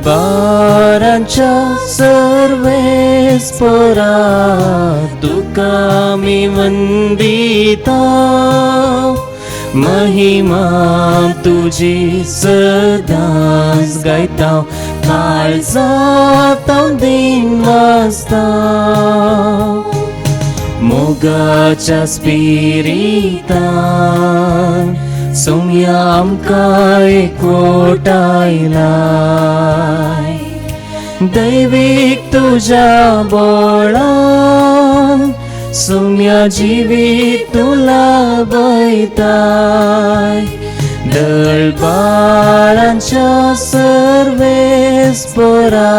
दळबारांच्या सर्वेस्परा तुका आमी वंदिता महिमा तुजी सदांच गायता काळजांत दिन वाजता मोगाच्या स्पिरितान सोम्या आमकां एकवटायलाय दैवीक तुज्या बळान सोम्या जिवीत तुला बयताय दळबारांच्या सर्वेस्परा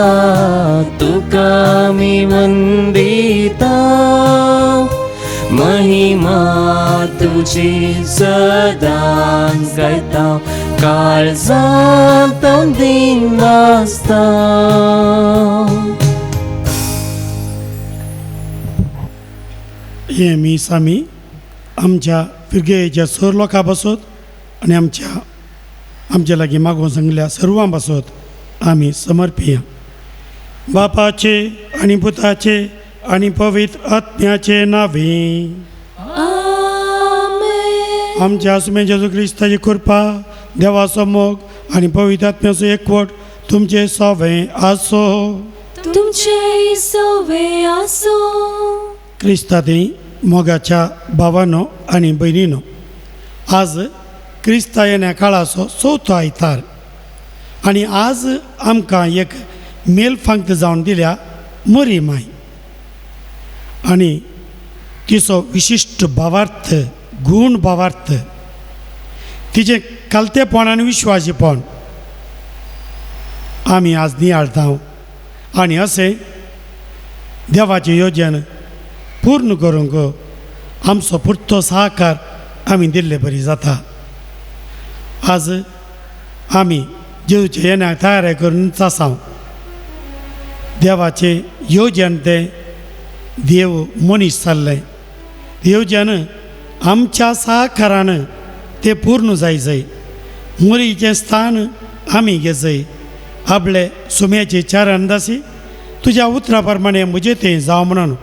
तुका आमी वंदिता महिमा तुजी सदांच गायता काळजांत दिन वाजता. हे मीस आमी आमच्या फिरगेच्या सर लोकां पासत आनी आमच्या आमच्या लागीं मागून सांगल्या सर्वां पासत आमी समर्पिया. बापाचे आनी पुताचे आनी पवित्र आत्म्याचे नावे. आमेन. आमच्या सुमे जेजू क्रिस्ताची कृपा, देवाचो मोग आनी पवित्र आत्म्याचो एकवट तुमचे सवे आसो. तुमचे सवे आसो. क्रिस्तादी मोगाच्या भावानो आनी भयणीनो, आज क्रिस्ता येण्या काळाचो चवथो आयतार आनी आज आमकां एक मेल फांक्त जावन दिल्या मरी माय आनी तिचो विशिश्ट भावार्थ, गूण भावार्थ, तिचें कालतेपण आनी विश्वासीपण आमी आज नियाळता आनी अशें देवाचें योजन पूर्ण करूंक आमचो पुरतो सहकार आमी दिल्ले बरी जाता. आज आमी जेजूच्या येण्याक तयारी करून आसा. देवाचें योजन तें देव मनीस जाल्लें योजन आमच्या सहकारान तें पूर्ण जाय जाय. मोरीचें स्थान आमी घेजय. आपले सुम्याचे चार अंदासी तुज्या उतरा प्रमाणे म्हजें तें जावं म्हणून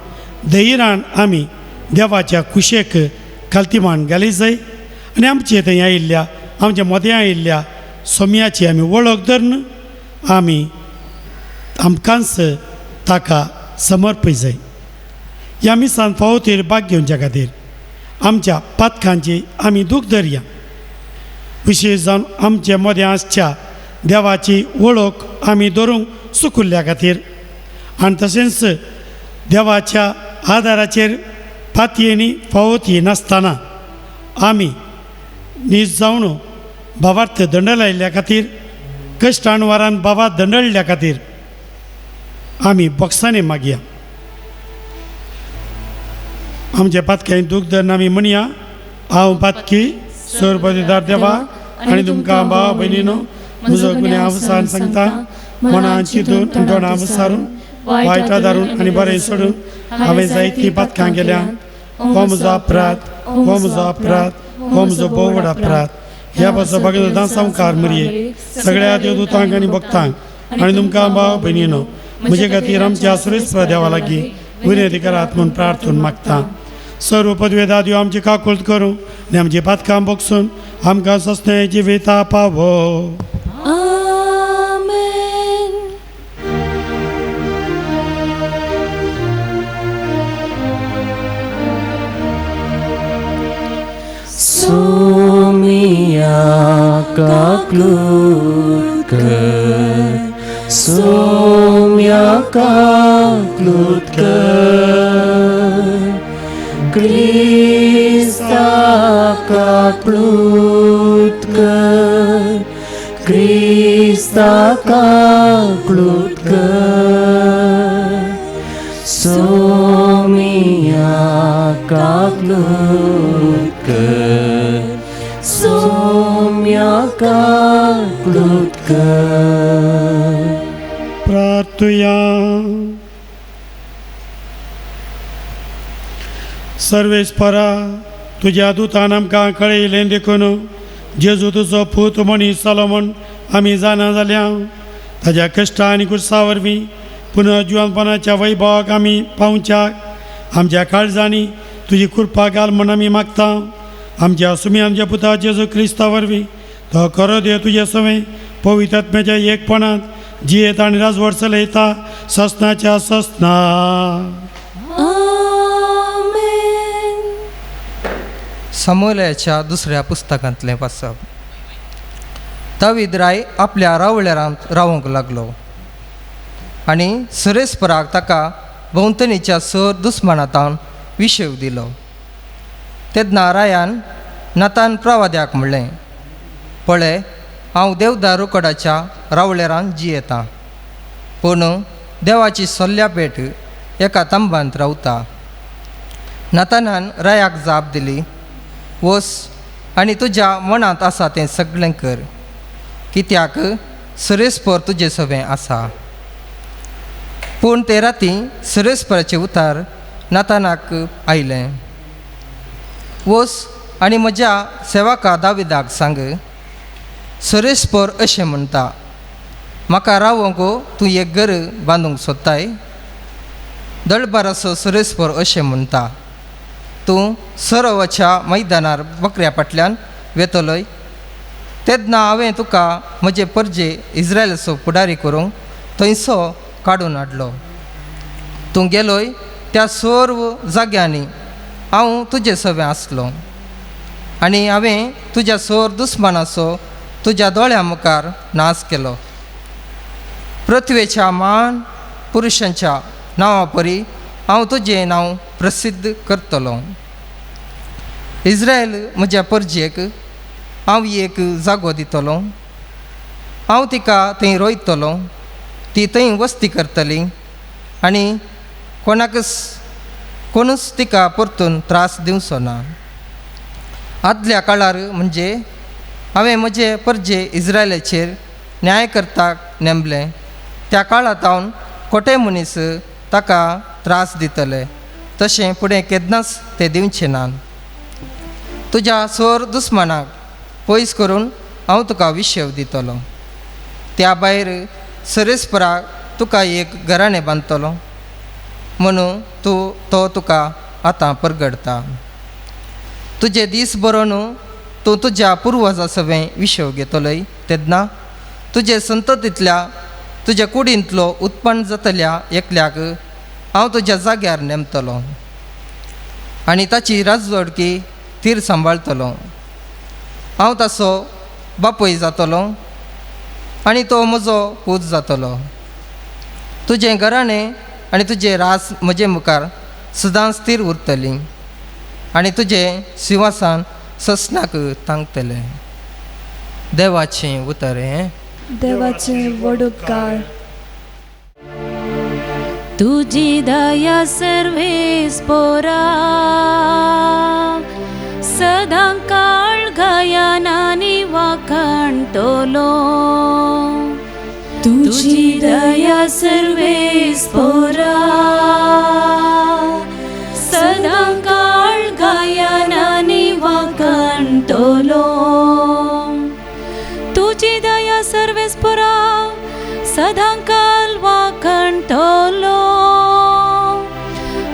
धैर्यान आमी देवाच्या कुशेक खालतीमान घाली जाय आनी आमचे थंय आयिल्ल्या आमच्या मोदें आयिल्ल्या सोम्याची आमी वळख धरून आमी आमकांच ताका समर्पय जाय. ह्या मिसान फावतीर भाग घेवच्या खातीर आमच्या पातकांची आमी दूख धरया. विशेश जावन आमचे मदें आसच्या देवाची वळख आमी धरूंक चुकुल्ल्या खातीर आनी तशेंच देवाच्या आदाराचेर पातयेनी फावती नासतना आमी नीज जावन भावार्थ दंडलायल्ल्या खातीर, कश्टान वारान भावा दंडळिल्ल्या खातीर आमी बोक्सांनी मागया. आमच्या पातक्यांनी दूख धरून आमी म्हणया, हांव पातकी सरपतिदार देवा आनी तुमकां भाव भयणीनो म्हजो गुन्यांव सांग सांगता मनान चिंतून तोंडां सारून वायटा धारून आनी बरें सोडून हांवें जायतीं पातकां केल्या. हो म्हजो अपराध, हो म्हजो अपराध, हो म्हजो भोव व्हड अपराध. ह्या पासून भगवंता संवकार मरये सगळ्या देवदूतांक आनी भक्तांक आनी तुमकां भाव भयणीनो म्हजे खातीर आमच्या सुरेश देवा लागीं विनंती करात म्हूण प्रार्थून मागता. सर्व पदवेदा देव आमची काकुळट करूं आनी आमची पातकां बगसून आमकां सस्ने जिविता पावो. आमेन. सोमिया काकलूत कर, सोम्या काकलूत कर, क्रिस्ता काकलूत कर, क्रिस्ता काकलूत कर, सोमिया काकलूत कर, सोम्या काकलूत कर. प्रार्थुया. सर्वेस्परा तुज्या दुतान आमकां कळयलें देखून जेजू तुजो पूत मनीस जालो म्हूण आमी जाणा जाल्या. ताज्या कश्टां आनी कुर्सा वरवीं पुनर्जिवनपणाच्या वैभवाक आमी पावच्याक आमच्या काळजांनी तुजी कृपा घाल म्हूण आमी मागता. आमच्या सुमी आमच्या पुता जेजू क्रिस्ता वरवीं तो खरो देव तुजे सवें पवित्र आत्म्याच्या एकपणांत जियेत आनी राजवट चलयता ससनाच्या ससना. आमेन. सामुएलाच्या दुसऱ्या पुस्तकांतलें वाचप. दावीद राय आपल्या रावळेरांत रावंक लागलो आनी सुरेस्पराक ताका भोंवतणीच्या सर दुस्मानांतावन विशेव दिलो. तेन्ना रायान नातान प्रवाद्याक म्हणलें, पळय हांव देवदार रुकडाच्या रावळेरान जियेतां, पूण देवाची सोल्ल्या पेट एका तांबांत रावता. नातानान रायाक जाप दिली, वस आनी तुज्या मनांत आसा तें सगळें कर, कित्याक सुरेस्पर तुजे सवें आसा. पूण ते राती सुरेस्पराचें उतार नातानाक आयलें, वस आनी म्हज्या सेवका दाविदाक सांग, सुरेस्पर अशें म्हणटा, म्हाका रावंक तूं एक घर बांदूंक सोदताय? दळबाराचो सुरेस्पर अशें म्हणटा, तूं सरोवाच्या मैदानार बकऱ्या फाटल्यान वेतलोय. तेन्ना हांवें तुका म्हजे परजे इस्रायलाचो फुडारी करूंक थंयसो काडून हाडलो. तूं गेलोय त्या सर्व जाग्यांनी हांव तुजे सवें आसलो आनी हांवें तुज्या सोर दुस्मानाचो तुज्या दोळ्यां मुखार नाश केलो. पृथ्वेच्या मान पुरुशांच्या नांवा परी हांव तुजें नांव प्रसिद्ध करतलो. इस्रायल म्हज्या परजेक हांव एक जागो दितलो, हांव तिका थंय रोयतलो, ती थंय वस्ती करतली आनी कोणाकच कोणूच तिका परतून त्रास दिवचो ना. आदल्या काळार म्हणजे हांवें म्हजे परजे इस्रायलाचेर न्यायकर्ताक नेमलें त्या काळांत खोटे मनीस ताका त्रास दितले, तशें फुडें केन्नाच ते दिवचे ना. तुज्या सोर दुस्मानाक पयस करून हांव तुका विशेव दितलो. त्या भायर सरेस्पराक तुका एक घराणें बांदतलो म्हणून तूं तो तुका आतां परगडता. तुजे दीस बरोवन तूं तुज्या पुर्वजा सवें विशेव घेतलोय तेन्ना तुजे संततींतल्या तुज्या कुडींतलो उत्पन्न जातल्या एकल्याक हांव तुज्या जाग्यार नेमतलो आनी ताची राजवडकी थीर सांबाळतलो. हांव ताचो बापूय जातलो आनी तो म्हजो पूत जातलो. तुजें घराणें आनी तुजें रास म्हजे मुखार सदांच थीर उरतली आनी तुजें सिंहासन ससनाक तांकतलें. देवाचें उतर हें. देवाचे व्हड उपकार. तुजी दया सर्वेस पोरा सदां काळ गायनानी वाखाणतलो. तुजी दया सर्वेस पोरा सदां काळ गायनानी वाखाणतलो. तुजी दया सर्वेस पोरा सदां काळ वाखाणतलो.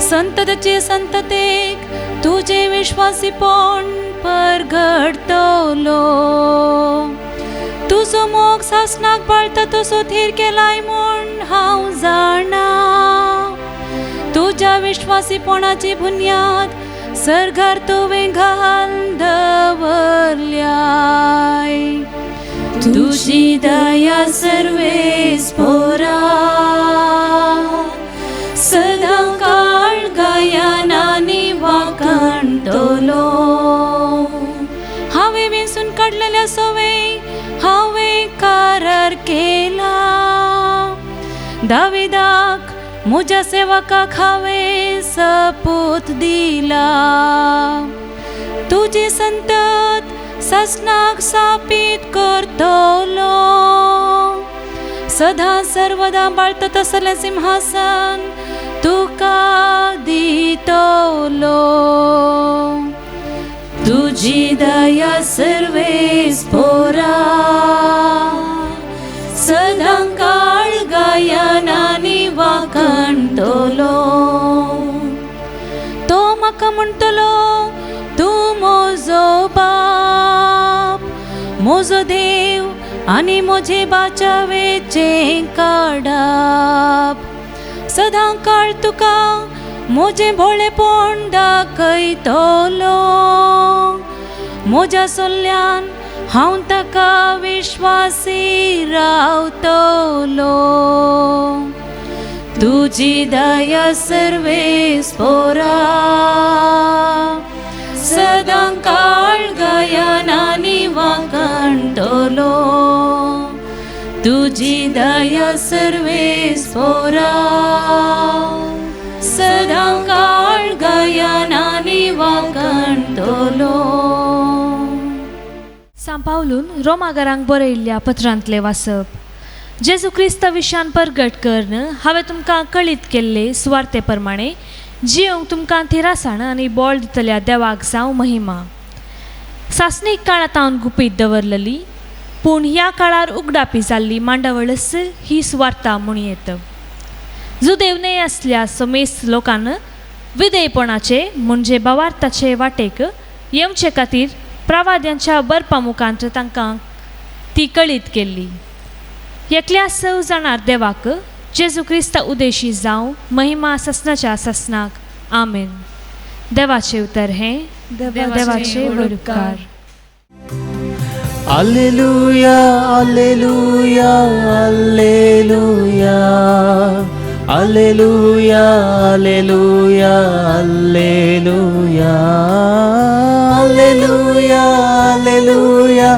संततेचे संततेक तुझे विश्वासीपण परगडतलो. तुजो मोग सासनाक पाळता तसो थीर केलाय म्हूण हांव जाणा. तुज्या विश्वासीपणाची बुन्याद सरगार तुवें घाल दवरल्याय. तुजी दया सर्वेस पोरा सदां काळ गायनानी वाखाणतलो. हांवें वेंचून काडलेल्या सवे हांवें करार केला. दाविदाक म्हज्या सेवकाक हांवें सपूत दिला. तुजी संतत सासनाक सापीत करतलो. सदां सर्वदां बाळता तसलें सिंहासन तुका दितलो. तुजी दया सर्वेस पोरा सदां काळ म्हणटलो तूं म्हजो बाप, म्हजो देव आनी म्हजे बाचावेचें काडप। सदां काळ तुका म्हजें भोळेपण दाखयतलो, म्हज्या सोल्यान हांव ताका विश्वासी रावतलो। तुजी दया सर्वेस्पोरा सदां काळ गायनांनी वांकणटलो, तुजी दया सर्वेस्पोरा सदां काळ गायनांनी वांकणटलो। सांत पावलून रोमागरांक बरयल्ल्या पत्रांतलें वाचप। जेजू क्रिस्ता विशयान परगट करून हांवें तुमकां कळीत केल्ले सुवार्ते प्रमाणे जियोंक तुमकां थिरासाण आनी बोळ दितल्या देवाक जावं महिमा। सासणीक काळांत गुपीत दवरलेली पूण ह्या काळार उगडापी जाल्ली मांडावळस ही सुवार्ता म्हूण येत। जुदेव न्हय आसल्या समेस्त लोकान विधेयपणाचे म्हणजे भावार्थाचे वाटेक येवचे खातीर प्रवाद्यांच्या बरपा मुखांत तांकां ती कळीत केल्ली। एकल्या सव जाणार देवाक जेजू क्रिस्ता उदेशी जावं महिमा ससनाच्या ससनाक आमेन। देवाचे उतर हें देवाचे उपकार। Alleluia, alleluia, alleluia, alleluia, alleluia, alleluia, alleluia,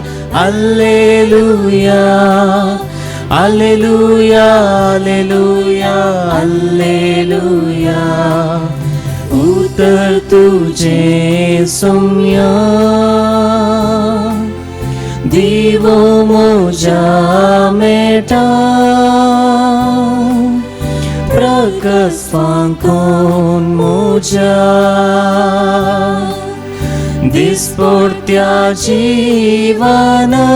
alleluia, alleluia, alleluia, alleluia, alleluia. उतर तुझे सोम्या दिवो मोजा मेटा प्रकाश फांकोन मोजा दिसपोर्त्या जीवना।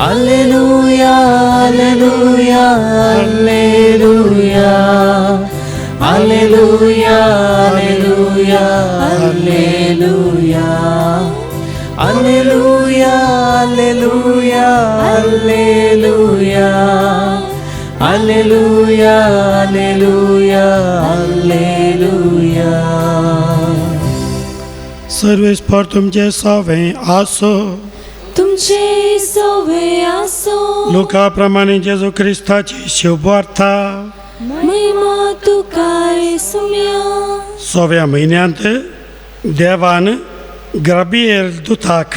Alleluia, alleluia, alleluia, alleluia, alleluia, alleluia, alleluia, alleluia, alleluia, alleluia, alleluia, alleluia. सर्वेस्पर तुमचे सवे आसो, तुमचे सवे आसो। लोका प्रमाणे जेजू क्रिस्ताची शुभवार्ता। महिमा तुका सुम्या। सव्या म्हयन्यांत देवान गाब्रिएल दुताक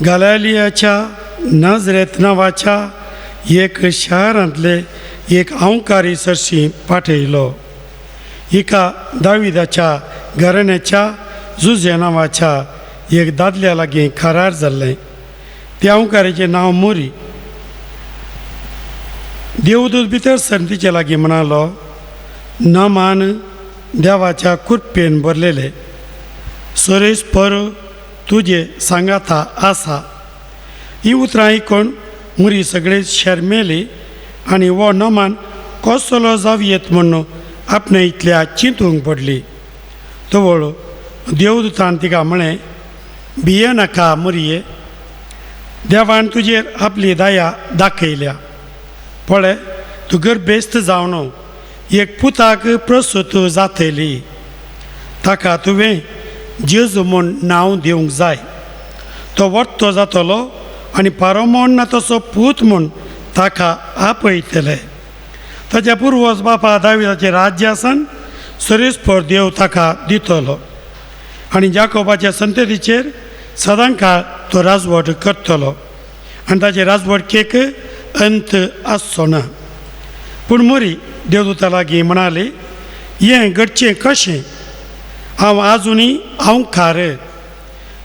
गालिलियाच्या नाजरेत नांवाच्या एक शारांतले एक अंवकारी सरशी पाठयलो। हिका दाविदाच्या घराण्याच्या जुजे नांवाच्या एक दादल्या लागीं करार जाल्लें। त्या अंवकाराचें नांव मोरी। देवदूत भितर सरून तिचे लागीं म्हणालो, नमान देवाच्या कृपेन भरलेले सुरेश पर तुजे सांगाता आसा। ही उतरां आयकून मुरी सगळे शर्मेली आनी हो नमान कसलो जावं म्हूण आपणे इतल्या चिंतूंक पडली। तवळ देवदूतान तिका म्हळें, भिये नाका मुरये, देवान तुजेर आपली दया दाखयल्या। पळय तूं गर्भेस्त जावन एक पुताक प्रसूत जातली, ताका तुवें जेजू म्हूण नांव दिवंक जाय। तो वर्तो जातलो आनी पारोमोण ना तसो पूत म्हूण ताका आपयतले। ताच्या पुर्वज बापा दाविदाचें राज्य आसन सरेस्पर देव ताका दितलो आनी जाकोबाच्या संततीचेर सदांकाळ तो राजवट करतलो आनी ताचे राजवटकेक अंत आसचो ना। पूण मोरी देवदूता लागीं म्हणाली, हें घडचें कशें? हांव आजुनूय अंवकार।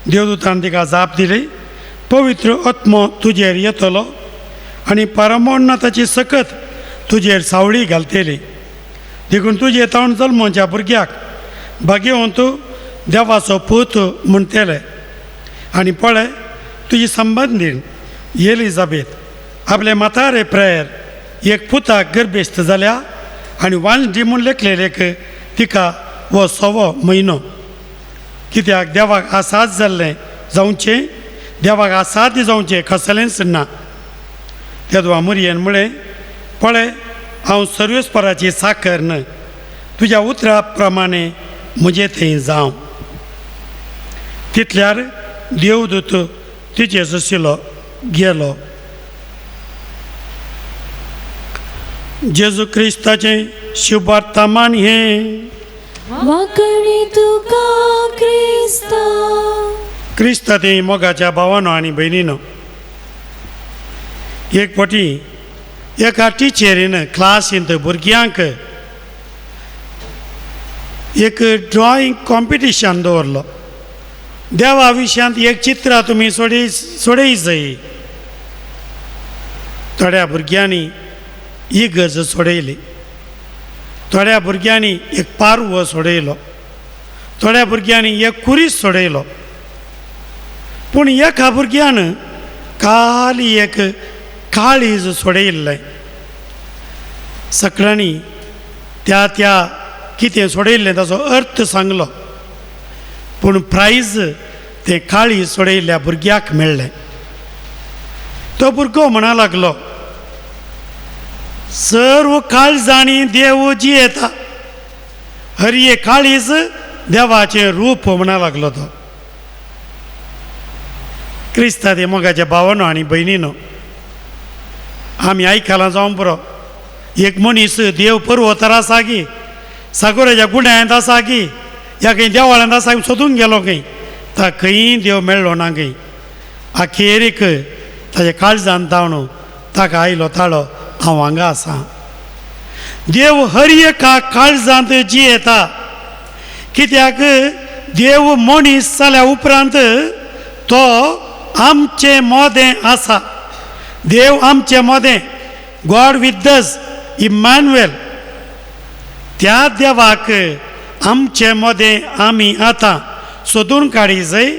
देवदूतान तिका जाप दिली, पवित्र आत्मो तुजेर येतलो आनी परमोन्नताची सकत तुजेर सावळी घालतली, देखून तुजे तावन जल्मोच्या भुरग्याक भाग्यवंत देवाचो पूत म्हणटले। आनी पळय तुजी संबंदीन एलिजाबेथ आपले म्हातारे प्रेयर एक पुताक गर्भेस्त जाल्या आनी वांजडी म्हूण लेखलेलेक तिका हो 6वो म्हयनो. कित्याक देवाक आसाद जाल्लें जावचें, देवाक आसाद जावचें कसलेंच ना. तेदवा मुरयेन म्हळें, पळय हांव सर्वेस्पराची साकर न्हय, तुज्या उतरा प्रमाणे म्हजे थंय जावं. तितल्यार देवदूत तिचे सुशिलो गेलो. जेजू क्रिस्ताचें शुभवर्तमान हें. वाकणी तुका क्रिस्ता. क्रिस्ता ते मोगाच्या भावानो आनी भयणीनो, एक फावटी एका टिचरीन क्लासींत भुरग्यांक एक ड्रॉइंग कॉम्पिटिशन दवरलो. देवा विशयांत एक चित्रां तुमी सोडय जाय. थोड्या भुरग्यांनी इगर्ज सोडयली, थोड्या भुरग्यांनी एक पारवो सोडयलो, थोड्या भुरग्यांनी एक कुरीस सोडयलो. पूण एका भुरग्यान खाली एक काळीज सोडयिल्लें. सगळ्यांनी त्या त्या कितें सोडयिल्लें ताचो अर्थ सांगलो, पूण प्रायज तें काळीज सोडयिल्ल्या भुरग्याक मेळ्ळें. तो भुरगो म्हणा लागलो, सर्व काळजांनी देव जियेता, हर एक काळीज देवाचें रूप म्हणा लागलो तो. क्रिस्ता ते मोगाच्या भावानो आनी भयणीनो, आमी आयकलां जावं पुरो, एक मनीस देव पर्वतार आसा की सागोराच्या गुड्यांत आसा की ह्या खंय देवळांत आसा सोदूंक गेलो खंय, ता खंय देव मेळ्ळो ना खंय. अखेरीक ताच्या काळजान धांवन ताका आयलो ताळो, हांव हांगा आसा. देव हर एका काळजांत जियेता. कित्याक देव मनीस जाल्या उपरांत तो आमचे मोदें आसा. देव आमचे मोदें, गॉड विथ अस, इम्मानुएल. त्या देवाक आमचे मोदें आमी आतां सोदून काडी जाय,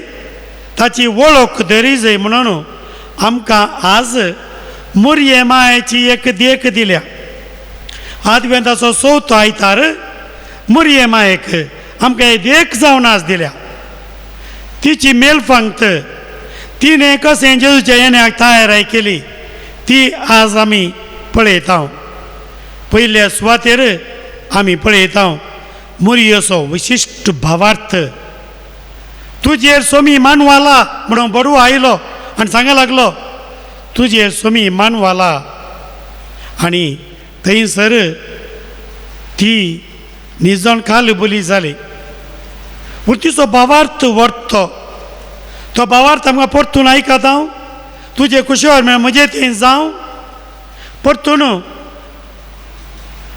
ताची वळख धरी जाय. म्हणून आमकां आज मुरये मायेची एक देख दिल्या. आदवेंताचो चवथो आयतार मुरये मायेक आमकां देख जावन आज दिल्या. तिची मेलफांगत तिणें कशें जेजूच्या येण्याक तयाराय केली ती आज आमी पळयता. पयल्या सुवातेर आमी पळयता मुरयेचो विशिश्ट भावार्थ. तुजेर सोमी मानवाला म्हणून बडवो आयलो आनी सांगा लागलो, तुजेर सोमी मानवाला. आनी थंयसर ती निजण खाल बोली जाली. पूण तिचो भावार्थ वर्तो, तो भावार्थ आमकां परतून आयकता हांव, तुजे कुशीवर मेळ म्हजे थंय जावं. परतून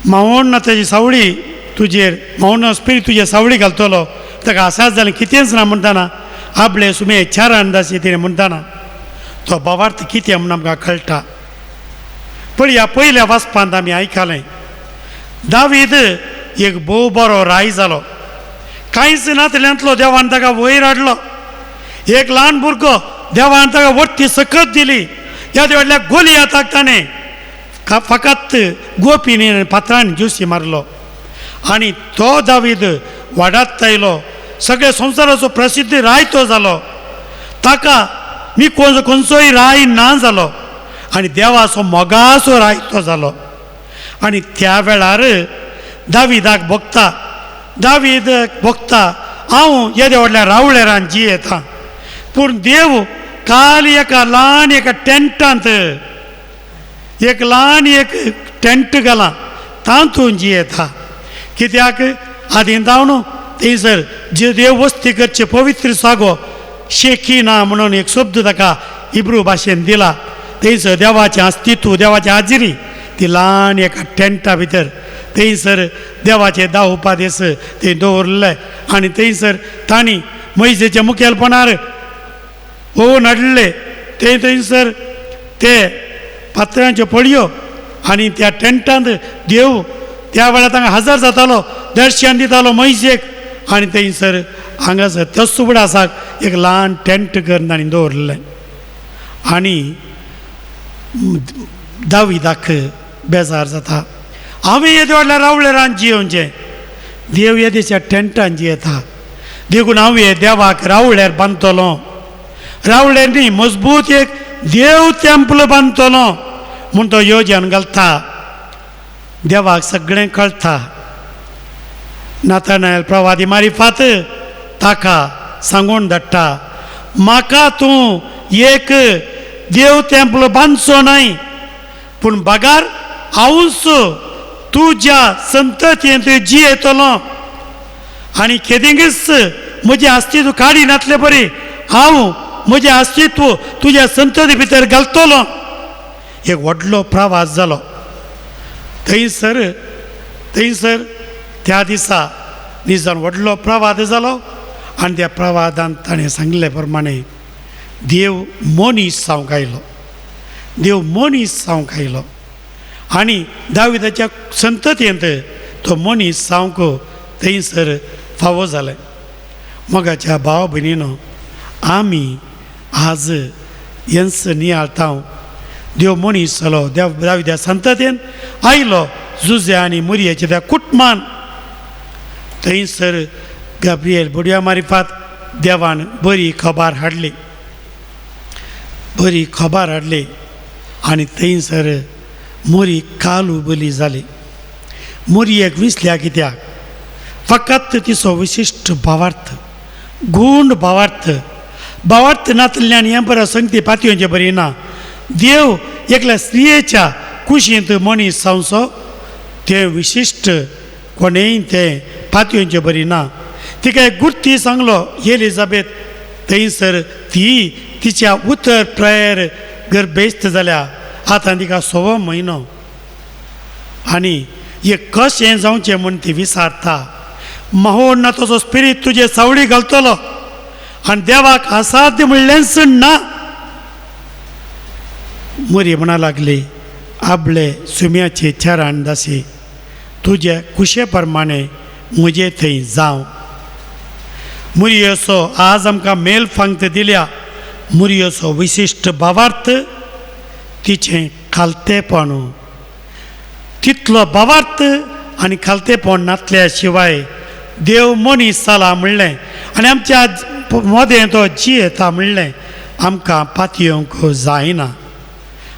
मावोण ना ताजी सावळी तुजेर, मावोण स्पिरीट तुजे सावळी घालतलो. ताका आसाच जालें कितेंच ना म्हणटाना आपले सुमे चार अंदाजी तिणें म्हणटाना तो भावार्थ कितें म्हूण आमकां कळटा. पळया पयल्या वाचपांत आमी आयकलें, दावीद एक भोव बरो राय जालो. कांयच नातल्यांतलो देवान ताका वयर हाडलो. एक ल्हान भुरगो देवान ताका वट्टी सकत दिली. ह्या व्हडल्या गोलियाताक ताणें फकत गोपिनी फातरान ज्युसी मारलो आनी तो दावीद वाडात आयलो. सगळ्या संवसाराचो प्रसिद्ध राय तो जालो. ताका मी खंयचोय राय ना जालो आनी देवाचो मोगाचो राय तो जालो. आनी त्या वेळार दावीदाक भोगता, दावीद भोगता हांव येद्या व्हडल्या रावळेरान जियेता, पूण देव काल एका ल्हान एका टेंटांत एक ल्हान एक टेंट घाला तातूंत जियेता. कित्याक आदीं धांवन थंयसर जे देव वस्ती करचे पवित्र जागो शेखी ना म्हणून एक शब्द ताका हिब्रू भाशेन दिला. थंयसर देवाचें अस्तित्व, देवाची हाजिरी ती ल्हान एका टेंटा भितर थंयसर देवाचे धा उपादेस थंय दवरले आनी थंयसर तांणी मैजेच्या मुखेलपणार ओवन हाडले. ते थंयसर ते पात्रांच्यो पळयो आनी त्या टेंटांत देव त्या वेळार तांकां हजर जातालो, दर्शन दितालो मैजेक. आनी थंयसर हांगासर तस उगडासाक एक ल्हान टेंट करून तांणी दवरलें आनी दावीदाक बेजार जाता. हांवें येदे व्हडल्या रावळेरान जियोवचें, देव येदेच्या टेंटान जियेता. देखून हांव हे देवाक रावळ्यार बांदतलो, रावळ्यार न्ही मजबूत एक देव टेम्पल बांदतलो म्हूण तो येवजण घालता. देवाक सगळें कळटा. नातानायल प्रवादी मारिफात ताका सांगून धाडटा, म्हाका तूं एक देव टेम्पल बांदचो न्हय, पूण बगार हांवूच तुज्या संततींत जियेतलो आनी केदिंगच म्हजें अस्तित्व काडी नातले बरी हांव म्हजें अस्तित्व तुज्या संतती भितर घालतलो. एक व्हडलो प्रवास जालो थंयसर. थंयसर त्या दिसा निजान व्हडलो प्रवाद जालो आनी त्या प्रवादान ताणें सांगिल्ले प्रमाणे देव मनीस जावंक आयलो, देव मनीस जावंक आयलो आनी दाविदाच्या संततींत तो मनीस जावंक थंयसर फावो जालें. मोगाच्या भाव भयणीनो, आमी आज हेंच नियाळता. देव मनीस जालो, देव दाविदा संततीन आयलो जुजे आनी मुरयेच्या त्या कुटमान. थंयसर गाब्रिएल बुडया मारिफात देवान बरी खबर हाडली, बरी खबर हाडली आनी थंयसर मोरी कालू बली जाली. मोरयेक विसल्या कित्याक? फकत तिचो विशिश्ट भावार्थ, गूंड भावार्थ. भावार्थ नातल्यान हें बरें संगती पातयेचें बरी ना. देव एकल्या स्त्रियेच्या कुशींत मनीस जावचो तें विशिश्ट कोणेय तें पातयेचें बरी ना. तिका एक गुर्ती सांगलो एलिजाबेथ, थंयसर ती तिच्या उतर प्रायर गर्भेस्त जाल्या. आतां तिका 6 म्हयनो आनी हे कशें जावचें म्हूण ती विसारता. माहोर ना तसो स्पिरीत तुजे सावळी घालतलो आनी देवाक असाध्य म्हणलेंच ना. मोरी म्हणा लागली, आपले सुम्याचे चरण दासी तुजे कुशे प्रमाणे म्हजे थंय जावं. मुरयेचो आज आमकां मेल फांगत दिल्या. मुरयेचो विशिश्ट भावार्थ तिचें खालतेपण, तितलो भावार्थ आनी खालतेपण नातल्या शिवाय देव मनीस जाला म्हणलें आनी आमच्या मदें तो जियेता म्हणलें आमकां पातयेवंक जायना.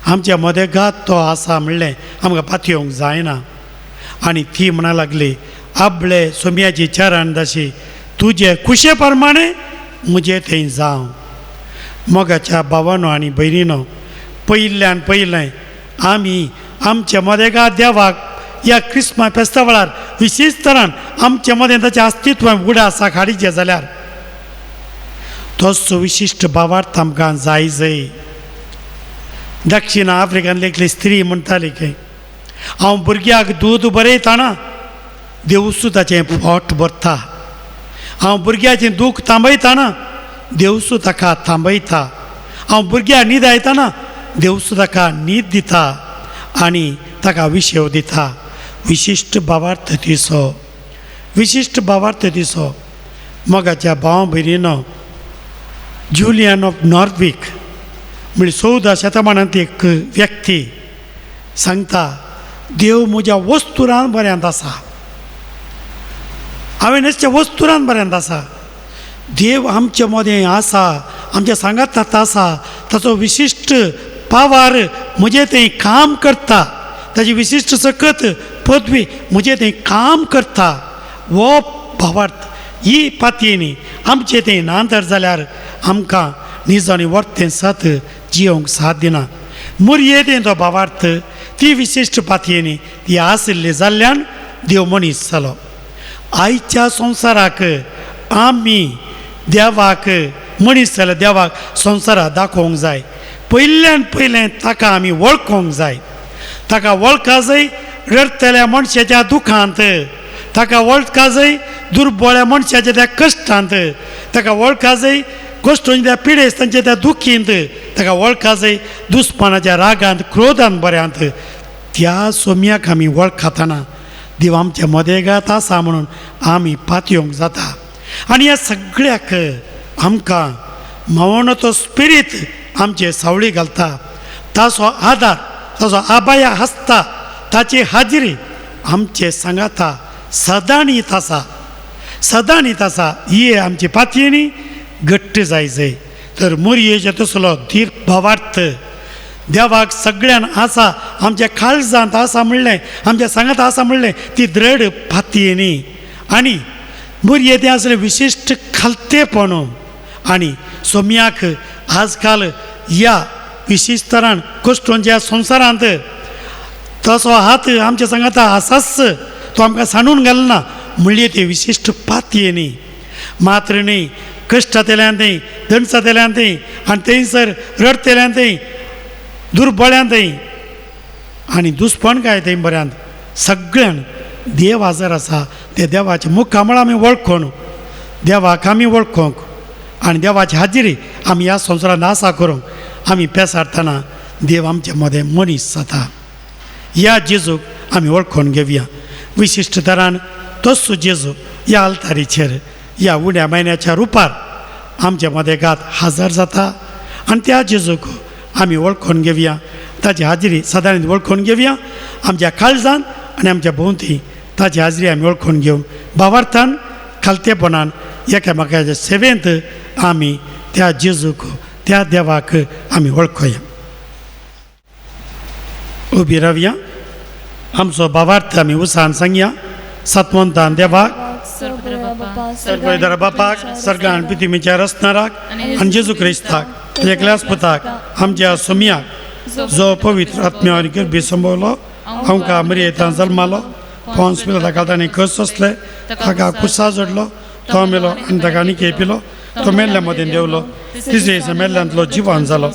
आमच्या मदेगात तो आसा म्हणलें आमकां पातयेवंक जायना. आनी ती म्हणा लागली, आपले सोम्याची चरण दाशी तुजे कुशे प्रमाणे म्हजे थंय जावं. मोगाच्या भावानो आनी भयणीनो, पयिल्ल्यान पयलें आमी आमच्या मदेगा देवाक ह्या क्रिस्मा फेस्ता वेळार विशेश तरान आमच्या मदें ताचें अस्तित्व उडास हाडीचें जाल्यार तोच विशिश्ट भावार्थ आमकां जाय जाय. दक्षिण आफ्रिकांतली एकली स्त्री म्हणटाली खंय, हांव भुरग्याक दूद बरयतना देवसू ताचें पोट भरता, हांव भुरग्याचें दूख थांबयतना देवसू ताका थांबयता, हांव भुरग्याक न्हिदायतना देवसू ताका न्हीद दिता आनी ताका विशेव दिता. विशिश्ट भावार्थ तिचो, विशिश्ट भावार्थ तिचो. मोगाच्या भाव भयणीनो, जुलियन ऑफ नॉर्वीक म्हणजे 14 शतमानांत एक व्यक्ती सांगता, देव म्हज्या वस्तुरान बऱ्यांत आसा, हांवें नुस्त्या वस्तुरान बऱ्यांत आसा. देव आमच्या मदें आसा, आमच्या सांगात आसा, ताचो विशिश्ट पावार म्हजें थंय काम करता, ताची विशिश्ट सकत पदवी म्हजें थंय काम करता. हो भावार्थ ही पातयेनी आमचें थंय ना तर जाल्यार आमकां निजांनी वर्तें सत जियोंक साथ दिना. मुरये तें तो भावार्थ ती विशिश्ट पातयेनी ती आशिल्ली जाल्ल्यान देव मनीस जालो. आयच्या संवसाराक आमी देवाक मनीस जाल्यार देवाक संवसाराक दाखोवंक जाय. पयल्यान पयलें ताका आमी वळखोंक जाय. ताका वळखा जाय रडटल्या मनशाच्या दुखांत, ताका वळखा जाय दुर्बळ्या मनशाच्या त्या कश्टांत, ताका वळखा जाय कश्टांच्या त्या पिडेस्तांच्या त्या दुखींत, ताका वळखा जाय दुस्मानाच्या रागांत क्रोधान बऱ्यांत. त्या सोम्याक आमी वळखताना देव आमच्या मदेगात आसा म्हणून आमी पातयेवंक जाता. आनी ह्या सगळ्याक आमकां मावोनाचो स्पिरीत आमचे सावळी घालता, ताचो आदार, ताचो आबाया आसता, ताची हाजरी आमचे सांगाता सदांनीत आसा, सदांनीत आसा. ही आमची पातयेनी घट्ट जाय जाय. तर मोरयेचें तसलो धीर भावार्थ देवाक सगळ्यान आसा, आमच्या काळजांत आसा म्हणलें, आमच्या सांगात आसा म्हणलें ती दृढ पातयेनी. आनी मोरये तें आसलें विशिश्ट खालतेपण. आनी सोम्याक आजकाल ह्या विशिश्टरान कश्टोंच्या संवसारांत तसो हात आमच्या सांगाता आसाच, तो आमकां सांडून घालना म्हणली ती विशिश्ट पातयेनी. मात्र न्ही कश्टांतल्यान थंय, दणसांतल्यान थंय, आनी थंयसर रडटेल्यान थंय, दुर्बळ्यान थंय, आनी दुसपण काय थंय बऱ्यांत सगळ्यान देव हाजर आसा. ते देवाच्या मुखामळ आमी वळखून, देवाक आमी वळखूंक आनी देवाची हाजिरी आमी ह्या संवसारांत आसा करूंक आमी पेसारतना देव आमच्या मदें मनीस जाता. ह्या जेजूक आमी वळखून घेवया. विशिश्ट तरान तोच जेजू ह्या आल्तारीचेर ह्या उण्या म्हयन्याच्या रुपार आमच्या मदें गात हाजर जाता आनी त्या जेजूक आमी वळखून घेवया. ताची हाजिरी सदांच वळखून घेवया आमच्या काळजान आनी आमच्या भोंवती. ताची हाजिरी आमी वळखून घेवन भावार्थान खालतेपणान एकामेकाच्या सेवेंत आमी त्या जेजूक, त्या देवाक आमी वळखुया. उबी रावया, आमचो भावार्थ आमी उसान सांगया. सतमंतान देवाक, सर्वदर बापाक, सर्गान पृथ्वीच्या रचणाराक आनी जेजू क्रिस्ताक एकल्याच पुताक आमच्या सोम्याक, जो पवित्र आत्म्या आनी गर्भी संभवलो, आमकां मरियेंत जल्मालो, पोन्स पिलाता ताणें कस सोंसले, ताका कुसा जोडलो, तो मेलो आनी ताका निके पिलो, तो मेल्ल्या मदें देंवलो, तिसरे दिसा मेल्ल्यांतलो जिवान जालो,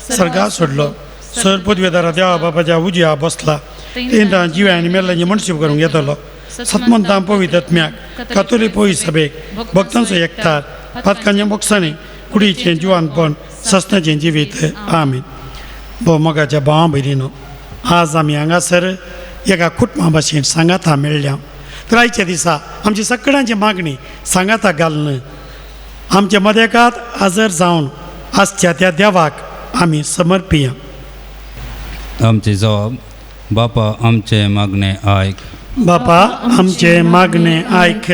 सर्गा सोडलो, सर पदवेदारा देवा बापाच्या उजव्या बसला, तेंदां जिव्या आनी मेल्ल्यांची मनशीब करूंक येतलो. सतमंतां पवित्र आत्म्याक, कातोली पवित्र सभेक, भक्तांचो एकतार, पातकांच्या मोक्षांनी कुडीचें जिवानपण, ससनाचें जिवीत. आमीन. भोव मोगाच्या भावा भयणीनो, आज आमी हांगासर एका कुटुंबा भाशेन सांगाता मेळ्ळ्या. तर आयच्या दिसा आमची सगळ्यांची मागणी सांगाता घालून आमच्या मदेकात हजर जावन आसच्या त्या देवाक आमी समर्पिया. आमची जबाब. बापा आमचे मागणे आयक. बापा आमचे मागणे आयक.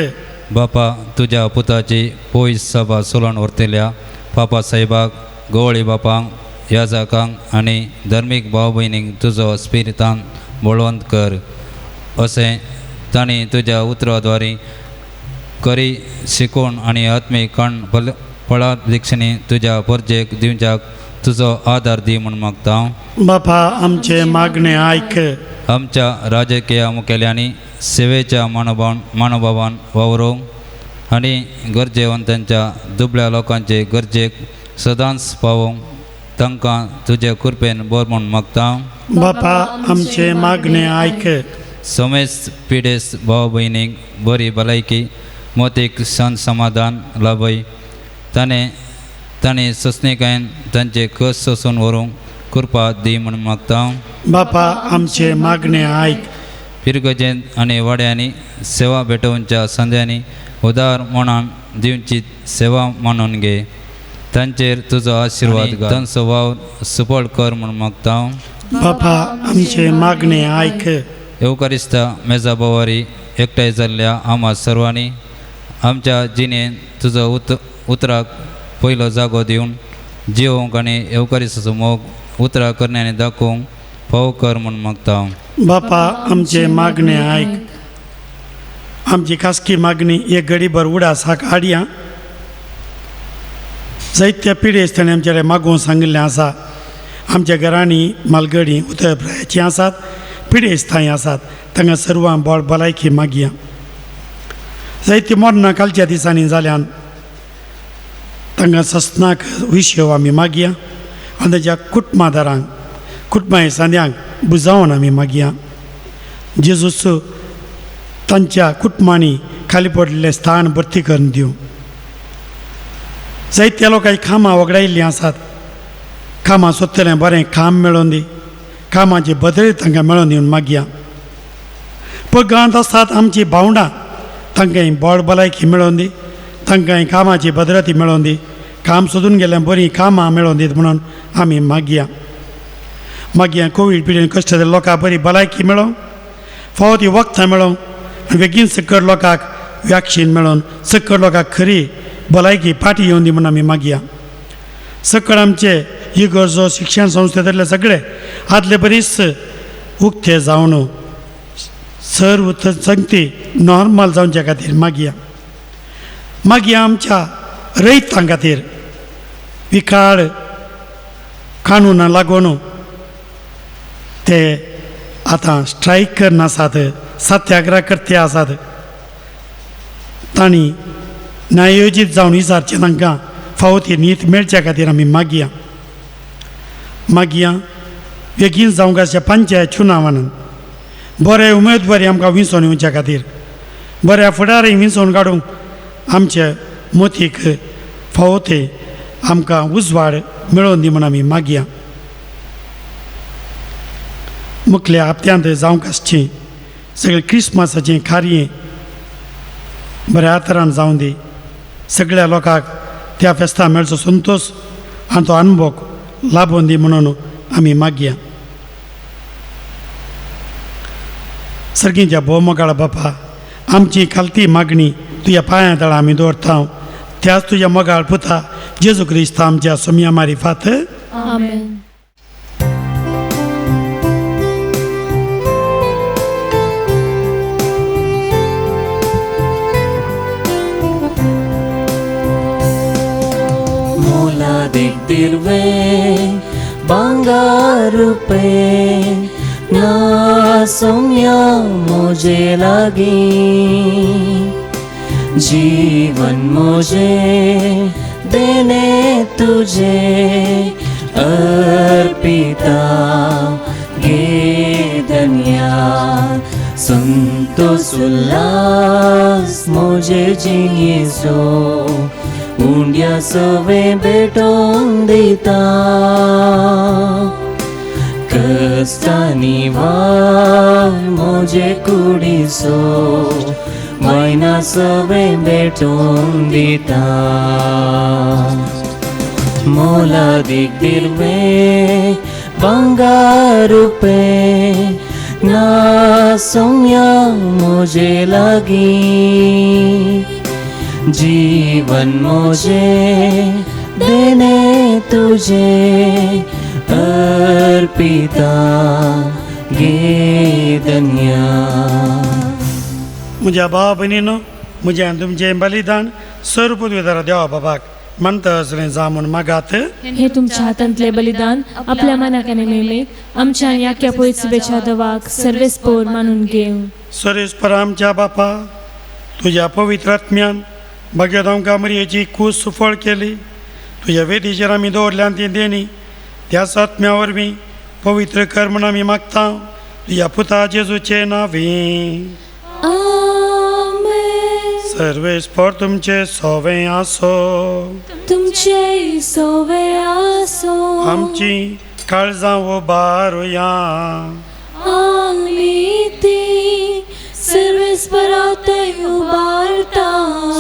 बापा तुज्या पुताची पयस सभा सोलून व्हरतल्या पापा साहेबाक, गवळी बापांक, याजकांक आनी धर्मीक भाव भयणींक तुजो स्पिरितान बळवंत कर, अशें तांणी तुज्या उतराद्वारी करी शिकोवन आनी आत्मीक काण फळा दीक्षणी तुज्या परजेक दिवच्याक तुजो आदार दी म्हूण मागता. बापा आमचे मागणे आयक. आमच्या राजकीय मुखेल्यांनी सेवेच्या मानोभावान वावरूंक आनी गरजेवंतांच्या दुबळ्या लोकांचे गरजेक सदांच पावोवंक तांकां तुजे कृपेन बर म्हूण मागता. बापा आमचे मागणे आयक. समेस्त पिडेस्त भाव भयणीक बरी भलायकी, मोतीक शांत समाधान लाभय, ताणें तांणी सोंसणीकायेन तांचे कस सोंसून व्हरूंक कृपा दी म्हूण मागता. बापा आमचे मागणे आयक. पिरगजेंत आनी वाड्यांनी सेवा भेटोवच्या संद्यांनी उदार मनान दिवची सेवा मानून घे, तांचेर तुजो आशिर्वाद घाल, तांचो वावर सुफळ कर म्हूण मागता. बापा आमचे मागणे आयक. येवकारिस्ता मेजा बोवारी एकठांय जाल्ल्या आम्हा सर्वांनी आमच्या जिणेंत तुजो उतराक पयलो जागो दिवन जिवोवंक आनी येवकारिस्ताचो मोग उतरां करण्यांनी दाखोवंक फावो कर म्हूण मागता. बापा आमचे मागणे आयक. आमची खासगी मागणी एक गडीभर उडासाक हाडया. जायत्या पिडेस्त ताणें आमच्या कडेन मागूंक सांगिल्लें आसा. आमच्या घरांनी मालगडी उतर प्रायाचीं आसात, पिडेस्तांय आसात, तांकां सर्वां बळ भलायकी मागया. जायतीं मरणां कालच्या दिसांनी जाल्यान तांकां ससनाक विशय आमी मागया आनी ताच्या कुटुंबादारांक, कुटुंबा सांद्यांक बुजावन आमी मागया. जेजूस तांच्या कुटुंबांनी खाली पडिल्लें स्थान भरती करून दिवं. जायत्या लोकांची कामां वगडायिल्लीं आसात, कामां सोदतलें बरें काम मेळोवन दी, कामाची बदली तांकां मेळोवन दिवन मागया. पगांत आसात आमची भावंडां, तांकां बळ भलायकी मेळोवन दी, तांकां कामाची भद्रती मेळोवन दी, काम सोदून गेल्यार बरीं कामां मेळोवन दीत म्हणून आमी मागया. मागया कोवीड पिडेन कश्ट जाल्ल्या लोकांक बरी भलायकी मेळोवंक, फावो ती वखदां मेळोवंक आनी बेगीन सकट लोकांक वॅक्सीन मेळोन सकट लोकांक खरी भलायकी फाटी येवन दी म्हूण आमी मागया. सकळ आमचे इगर्जो शिक्षण संस्थेंतले सगळे आदले बरीच उक्ते जावन सर्व संगती नॉर्मल जावच्या खातीर मागया. मागया आमच्या रयतां खातीर विकाळ कानूना लागून ते आतां स्ट्रायक करना आसात, सत्याग्रह करते आसात. तांणी न्यायोजीत जावन विचारचें तांकां फावो ती नीत मेळच्या खातीर आमी मागया. मागया बेगीन जावंक आसच्या पंचायत चुनावान बरे उमेदवारी आमकां विंचोवन येवच्या खातीर बऱ्या फुडारी विंचोवन काडूंक आमचे मोतीक फावो ते आमकां उजवाड मेळोवन दी म्हूण आमी मागया. मुखल्या हप्त्यांत जावंक आसचें सगळें क्रिसमसाचें कार्य बऱ्या तरान जावं दी. सगळ्या लोकांक त्या फेस्ता मेळचो संतोश आनी तो अनुभव लाबोवन दी म्हणून आमी मागया. सर्गीच्या भोवमोगाळ बापा, आमची खालती मागणी तुज्या पांयां तळा आमी दवरता. त्याच तुज्या मोगाळ पुता जेजू क्रिस्त आमच्या सोमया मारिफात. आमेन. मोलादिक बांगारुपे ना सोम्या मोजे लागी जीवन मोजे देने तुझे अर्पिता गे धन्या संतोष उल्लास मोजे जिणेचो उंड्या सवे भेटोवन दिता कश्टांनी वाव मोजे कुडीचो वयना सवे भेटोवन दिता मोलादीक दिर्वे भांगारुपे ना सोम्या मोजे लागी जीवन मोजे देने तुझे अर्पिता गे धन्या. म्हज्या भावा भयणीनो, म्हजें आनी तुमचें बलिदान सर्व पदवीदारा देवा बाबाक म्हणटा असलें जावं म्हूण मागात. हे तुमच्या हातांतले बलिदान आपल्या मनाक आनी नेमेक आमच्या आनी आख्या पयसुबेच्या दवाक सर्वेस्पोर मानून घेवं. सर्वेस्पर आमच्या बापा, तुज्या पवित्र आत्म्यान भाग्यत आमकां मरयेची कूस सुफळ केली. तुज्या वेदीचेर आमी दवरल्यान ती देणी त्याच आत्म्या वरवीं पवित्र कर म्हूण आमी मागता. तुज्या पुता जेजूचे नांवी. सर्वेस्पर तुमचे सोवे आसो. तुमचे सोवे आसो. आमची काळजां उबारुया. आमी ती सर्वेस्परा थंय उबारता.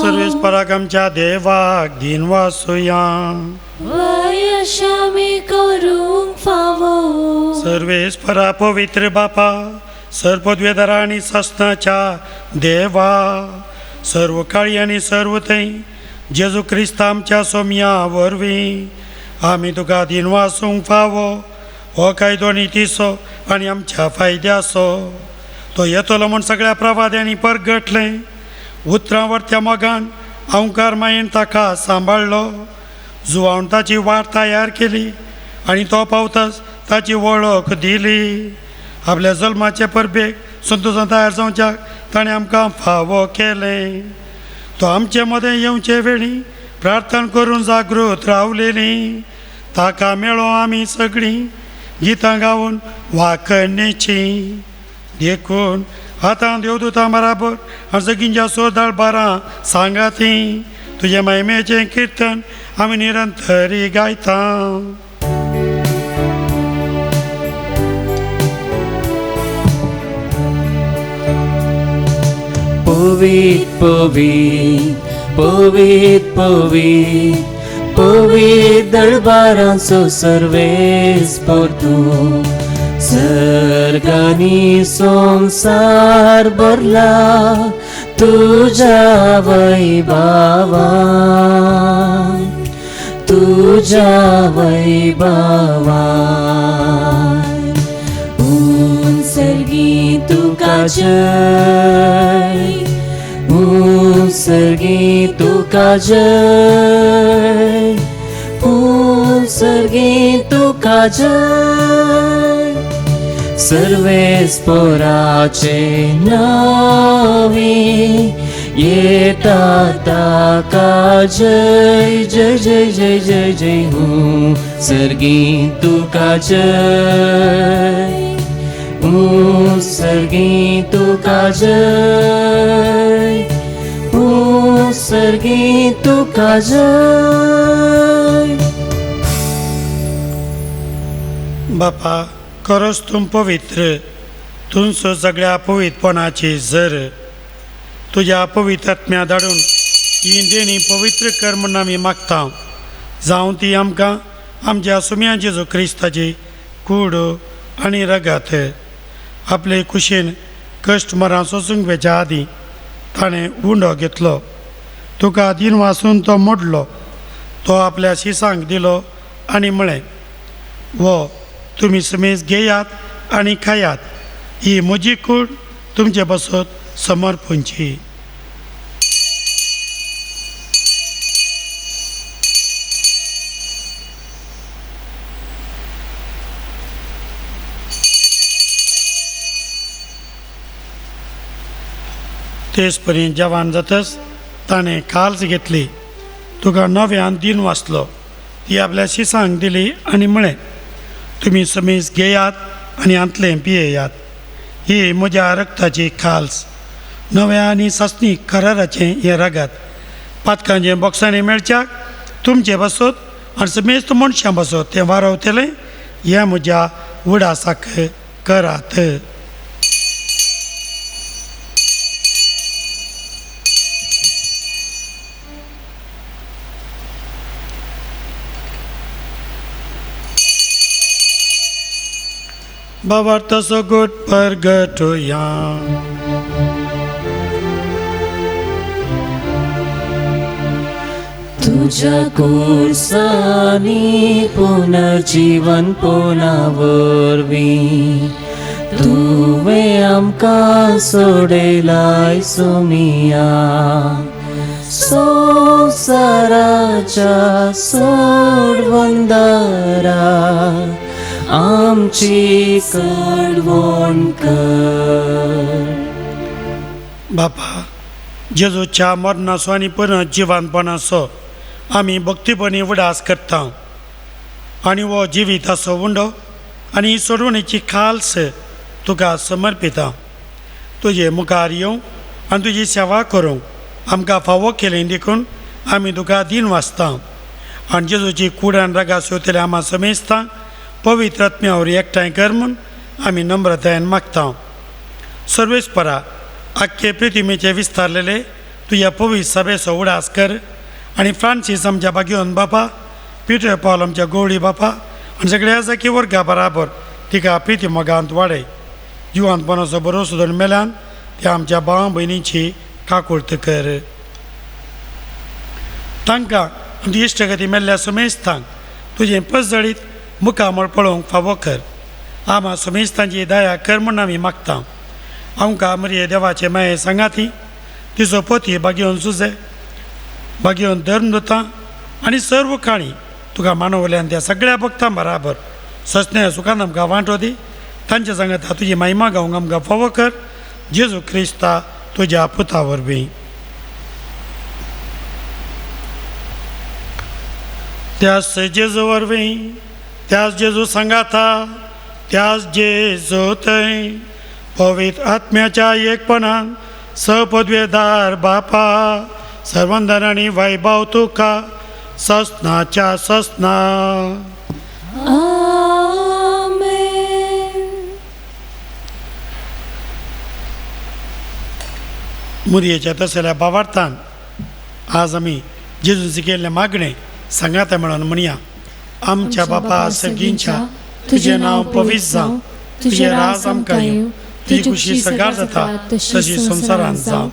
सर्वेस्पराक आमच्या देवाक दीन वासुया. वयश आमी करूंक फावो. सर्वेस्परा पवित्र बापा, सर्वपदवेदारा आनी सासणाच्या देवा, सर्व काळी आनी सर्व थंय जेजू क्रिस्त आमच्या सोमया वरवीं आमी तुका दीन वासूंक फावो. हो कायदो नितीचो आनी आमच्या फायद्याचो. तो येतलो म्हूण सगळ्या प्रवाद्यांनी परगटलें. उतरां वरत्या मोगान अंकार मायेन ताका सांबाळ्ळो. जुवावन ताची वाट तयार केली आनी तो पावताच ताची वळख दिली. आपल्या जल्माचे परबेक संतोशान तयार जावच्याक ताणें आमकां फावो केलें. तो आमचे मदें येवचे वेळी प्रार्थना करून जागृत रावलेली. ताका मेळो आमी सगळीं गितां गावन वाखणेची. देखून आतां देवदूतां बराबर आनी सगळींच्या सोदाळ बारां सांगाती तुज्या महिमेचें किर्तन आमी निरंतरी गायता. पवित पवित पवित पवित पवित दरबारांचो सर्वेस्पर तूं. सर्गानी संसार भरला तुझ्या वैभवान, तुझ्या वैभवान. उंसर्गी तुका जय, उंसर्गी तुका जय, उंसर्गी तुका जय. सर्वेस्पोराचे नावी येता ताका जय जय जय जय जय जय. उंसर्गी तुका जय, उंसर्गी तुका जय, उंसर्गी तुका जय. बापा खरोच तूं पवित्र, तुमचो सगळ्या पवित्रपणाची जर तुज्या पवित्र आत्म्या धाडून ही देणी पवित्र कर म्हूण आमी मागता. जावं ती आमकां आमच्या सुम्या जेजू क्रिस्ताची कूड आनी रगत. आपले कुशीन कश्ट मरां सोसूंक वेच्या आदीं ताणें उंडो घेतलो, तुका दिन वासून तो मोडलो, तो आपल्या शिसांक दिलो आनी म्हळें, वो तुमी समेज घेयात आनी खायात, ही म्हजी कूड तुमचे बसत समर्पणची. तेच परी जवान जातच ताणें खाल्स घेतली, तुका नव्यान दिन वाचलो, ती आपल्या शिसांक दिली आनी म्हळें, तुमी समेज घेयात आनी हांतलें पियेयात, ही म्हज्या रक्ताची खाल्स, नव्या आनी सासणी कराराचें हें रगत. पातकांचें बोक्सांनी मेळच्याक तुमचें बसत आनी समेस्त मनशां बसत तें वारवतलें, हें म्हज्या उडासाक करात. बाबार्थ सगोट परगटोया. तुझ्या कुर्सानी पुनर्जीवन पोना वरवीं तुवें आमकां सोडयलाय सुमिया. संवसाराच्या सोडवंदारा आमची कडवण कर. बापा जेजूच्या मरणाचो आनी पुनर्जिवनपणाचो आमी भक्तीपणी उडास करता आनी हो जिविताचो उंडो आनी सोडवणेची खाल्स तुका समर्पिता. तुजे मुखार येवंक आनी तुजी सेवा करूंक आमकां फावो केली देखून आमी तुका दिन वाचता. आनी जेजूची कूड आनी रगा सोदतले आमा समेजता पवित्र आत्म्या वरवीं एकठांय कर म्हूण आमी नम्रतायेन मागता. सर्वेस्परा आख्खे प्रितिमेचे विस्तारलेले तुज्या पवित्र सभेचो उडास कर आनी फ्रांसीस आमच्या बागेवन बापा, पिटर पावल आमच्या गोवळी बापा आनी सगळ्या जाकी वर्गा बराबर तिका प्रिती मोगांत वाडय. जिवानपणाचो भरोसो धरून मेल्यान त्या आमच्या भाव भयणीची काकुळत कर. तांकां आमची इश्टगती मेल्ल्या समेस्तांक तुजें पसजळीत मुखामळ पळोवंक फावो कर. आमा समेस्तांची दया कर म्हूण आमी मागता. आमकां मरिये देवाचे माये सांगाती तिचो पोती बागेवन सुजे बागेवन धर्म दिता आनी सर्व काणी तुका मानवल्यान त्या सगळ्या भक्तां बराबर ससण्या सुखान आमकां वांटो दी. तांच्या सांगाता तुजी महिमा गावंक आमकां फावो कर. जेजू क्रिस्ता तुज्या पुता वरवीं. त्याच जेजू वरवीं, त्याच जेजू सांगाता, त्याच जेजू थंय पवित्र आत्म्याच्या एकपणान सपदवेदार बापा सर्वंदन आनी वैभव तुका ससनाच्या ससना. आमेन. मुरयेच्या तसल्या बावार्थान आज आमी जेजून केल्लें मागणें सांगाता म्हणून म्हणया. आमच्या बापा सगींच्या तुजें नांव पवित्र जावं, तुजें राज आमकां येवं, तुजी खुशी सगळ्यार जाता तशी संवसारांत जावं.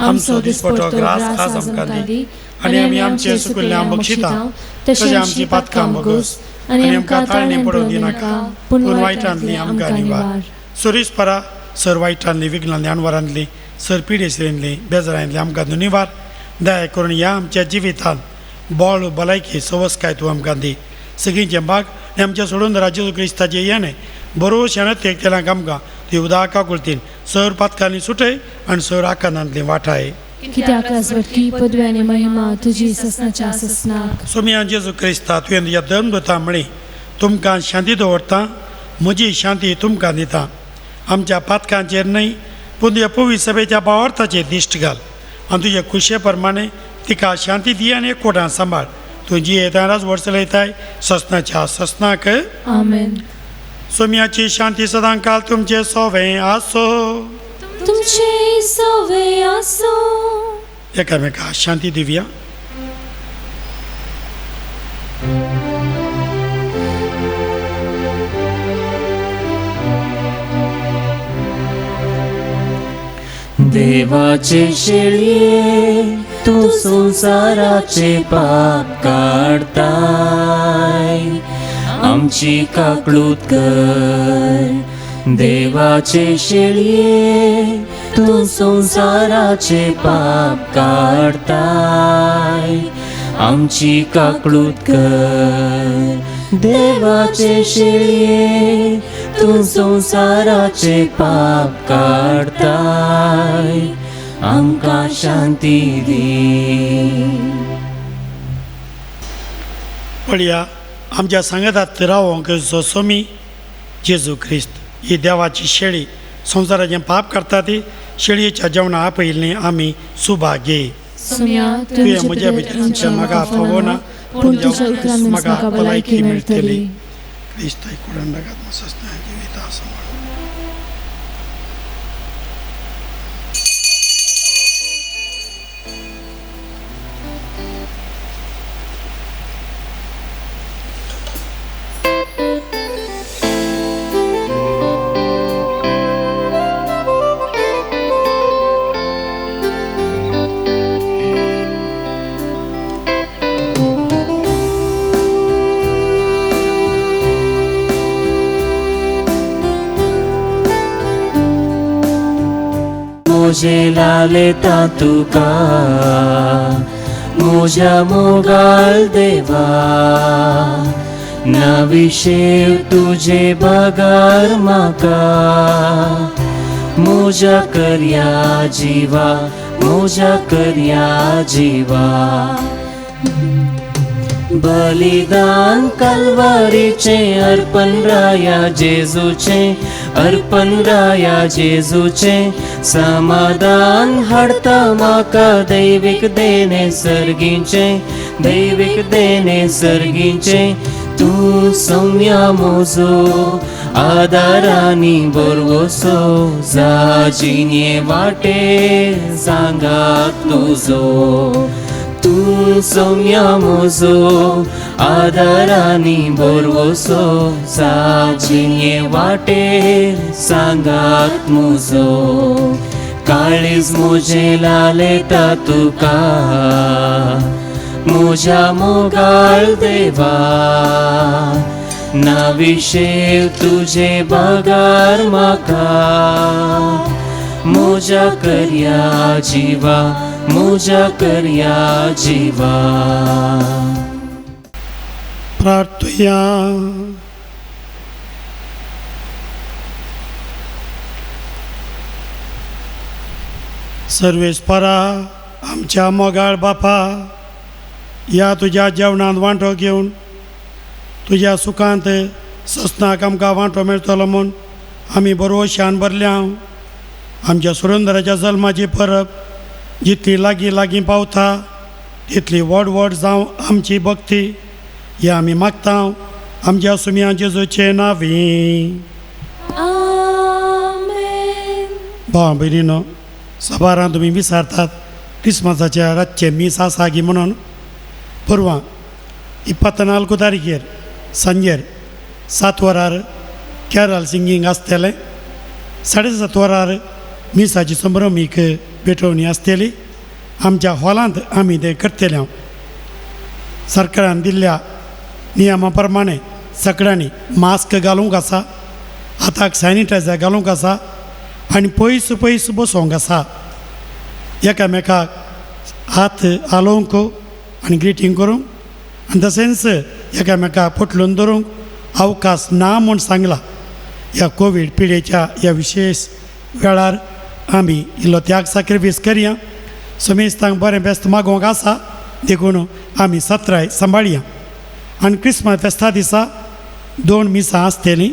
आमचो दिसपटो ग्रास आज आमकां दी आनी आमी आमचे सुकुल्ल्या बक्षिता तशें आमची पातकां बगोस आनी आमकां ताळणें पडोवंक दिनाका, पूण वायटांतली आमकां निवार. सुरीस परा सर वायटांतली, विघ्नांतली, अणवरांतली, सर पिडेसरेंतली, बेजारांतली आमकां निवार. दया करून ह्या आमच्या जिवितांत बळ, भलायकी, सवसकाय तूं आमकां दी. सगळींचें भाग आनी आमच्या सोडून जेजू क्रिस्ताचें येणें बरो शेणत तेकतेल्यांक आमकां ती उदका कुळतीन सर पातकांनी सुटय आनी सर आकांतांतली वाठाय. कित्याक राजवटकी, पदवी आनी महिमा तुजी ससनाच्या ससनाक. सोमया जेजू क्रिस्ता, तुवें तुज्या धर्मदूता म्हळी, तुमकां शांती दवरता, म्हजी शांती तुमकां दिता. आमच्या पातकांचेर न्हय पूण तुज्या पवित्र सभेच्या भावार्थाचेर दिश्ट घाल आनी तुजे खुशे प्रमाणे तिका शांती दी आनी एकवटान सांबाळ. तूं जी येता राजवट चलयताय ससनाच्या ससनाक. आमेन. सोम्याची शांती सदां काल तुमचे सोवे आसो. तुमचे सोवे आसो. एकामेका शांती दिवया. देवाचे शेळये तूं संवसाराचे पाप काडताय, आमची काकळूत कर. देवाचे शेळये तूं संवसाराचे पाप काडताय, आमची काकळूत कर. देवाचे शेळये तूं संवसाराचे पाप काडताय, आमकां शांती दी. पळया आमच्या सांगातांत रावोंक जो सोमी जेजू क्रिस्त ही देवाची शेळी संवसाराचें पाप करता ती शेळयेच्या जेवणा आपयिल्लीं आमी सुभागे. तुवें म्हज्या भितर म्हाका फावना, पूण म्हाका भलायकी मेळटली. क्रिस्त कुडान जिविता सांबाळ. म्हजें लालेता तुका म्हज्या मोगाळ देवा, नविशेव तुजे बगर म्हाका, म्हज्या करया जिवा, म्हज्या करया जिवा. बलिदान कलवारीचें अर्पण राया जेजूचें, अर्पण राया जेजूचें. समाधान हाडता म्हाका दैवीक देणें सर्गीचें, दैवीक देणें सर्गीचें. तूं सौम्या म्हजो आदारानी बरवसो, जा जिणे वाटे सांगात तुजो. तूं सौम्या म्हजो आदारानी बरवसो, जा जिणे वाटे सांगात म्हजो. काळीज म्हजें लालेता तुका म्हज्या मोगाळ देवा, नविशेव तुजे बगर म्हाका, म्हज्या करया जिवा, म्हज्या करया जिवा. प्रार्थुया. सर्वेस्परा आमच्या मोगाळ बापा, ह्या तुज्या जेवणांत वांटो घेवन तुज्या सुखांत ससनाक आमकां वांटो मेळटलो म्हूण आमी बरोशान भरल्या. आमच्या सुरेंद्राच्या जल्माची परब जितली लागीं लागीं पावता तितली व्हड व्हड जावं आमची भक्ती, हे आमी मागता आमच्या सुम्या जेजूचे नांवी. भाव भयणीनो, सबारां तुमी विचारतात क्रिसमसाच्या रातचें मीस आसा गी म्हणून. परवां 24 तारखेर सांजेर 7 वरार कॅरल सिंगींग आसतलें. 7:30 वरार मिसाची संभ्रमीक भेटवणी आसतली. आमच्या हॉलांत आमी तें करतले. हांव सरकारान दिल्ल्या नियमा प्रमाणे सगळ्यांनी मास्क घालूंक आसा, हाताक सॅनिटायझर घालूंक आसा आनी पयस पयस बसोवंक आसा. एकामेकाक हात हालोवंक आनी ग्रिटींग करूंक आनी तशेंच एकामेकाक पोटलून धरूंक अवकाश ना म्हूण सांगला. ह्या कोवीड पिडेच्या ह्या विशेश वेळार आमी इल्लो त्याग सॅक्रिफायस करया. समेस्तांक बरें बेस्त मागोवंक आसा, देखून आमी सत्राय सांबाळया. आनी क्रिस्मस फेस्ता दिसा 2 मिसां आसतलीं,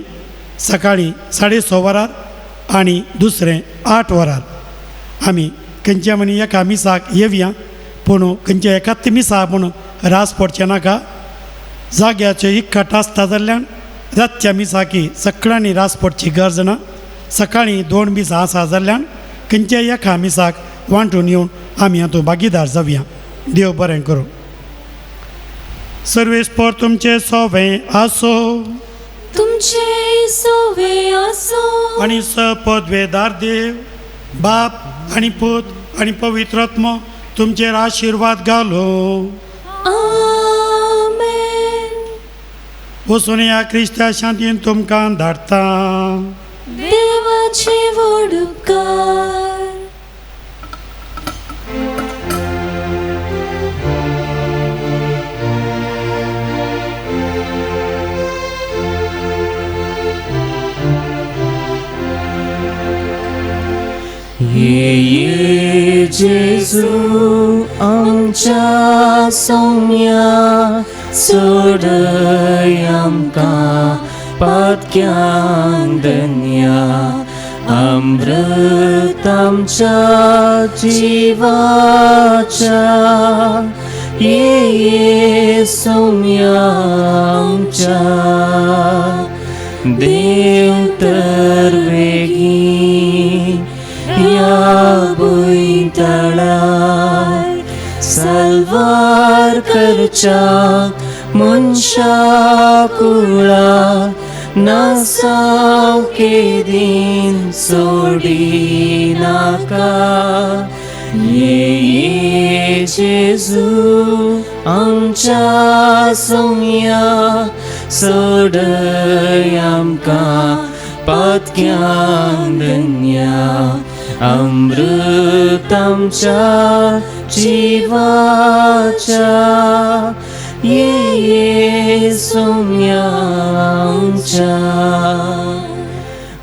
सकाळीं 6:30 वरार आनी दुसरें 8 वरार. आमी खंयच्या म्हणी एका मिसाक येवया, पूण खंयच्या एकाच मिसाक म्हूण रास पडचें नाका. जाग्याचें इकट आसता जाल्ल्यान रातच्या मिसाकी सगळ्यांनी रास पडची गरज ना. सकाळीं 2 मिसां आसा जाल्ल्यान खंयच्या एका मिसाक वांटून येवन आमी हातूंत भागीदार जावया. देव बरें करूं. सर्वेस्पर तुमचें सोवें आसो, तुमचे सोवे आसो. आनी सपदवेदार देव बाप आनी पूत आनी पवित्र आत्मो तुमचेर आशिर्वाद घालो. आमेन. वचून ह्या क्रिस्ता शांतीन तुमकां धाडटा. देवाचे व्हड उपकार. ये जेजू आमच्या सौम्या सोडय आमकां पातक्यांक धन्या अमृत आमच्या जिवाच्या. ये सौम्या आमच्या देव तर वेगीं ह्या भुंयतळार साल्वार करच्याक मनशा कुळा नासाव केदीन सोडिनाका. ये जेजू आमच्या सौम्या सोडय आमकां पातक्यांक धन्या अमृत आमच्या जिवाच्या. ये सौम्या आमच्या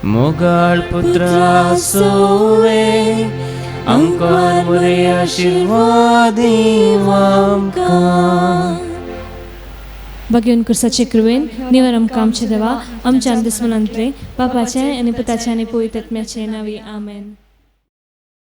मोगाळ पुत्रा सोवे आमकां बरे आशिर्वाद आमकां. भाग्यवन कुर्साचे कृपेन निवर आमकां आमचे देवा आमच्या दुस्मनांतले बापाचे आनी पुताचे आनी पवित्र आत्म्याचे नांवी. आमेन.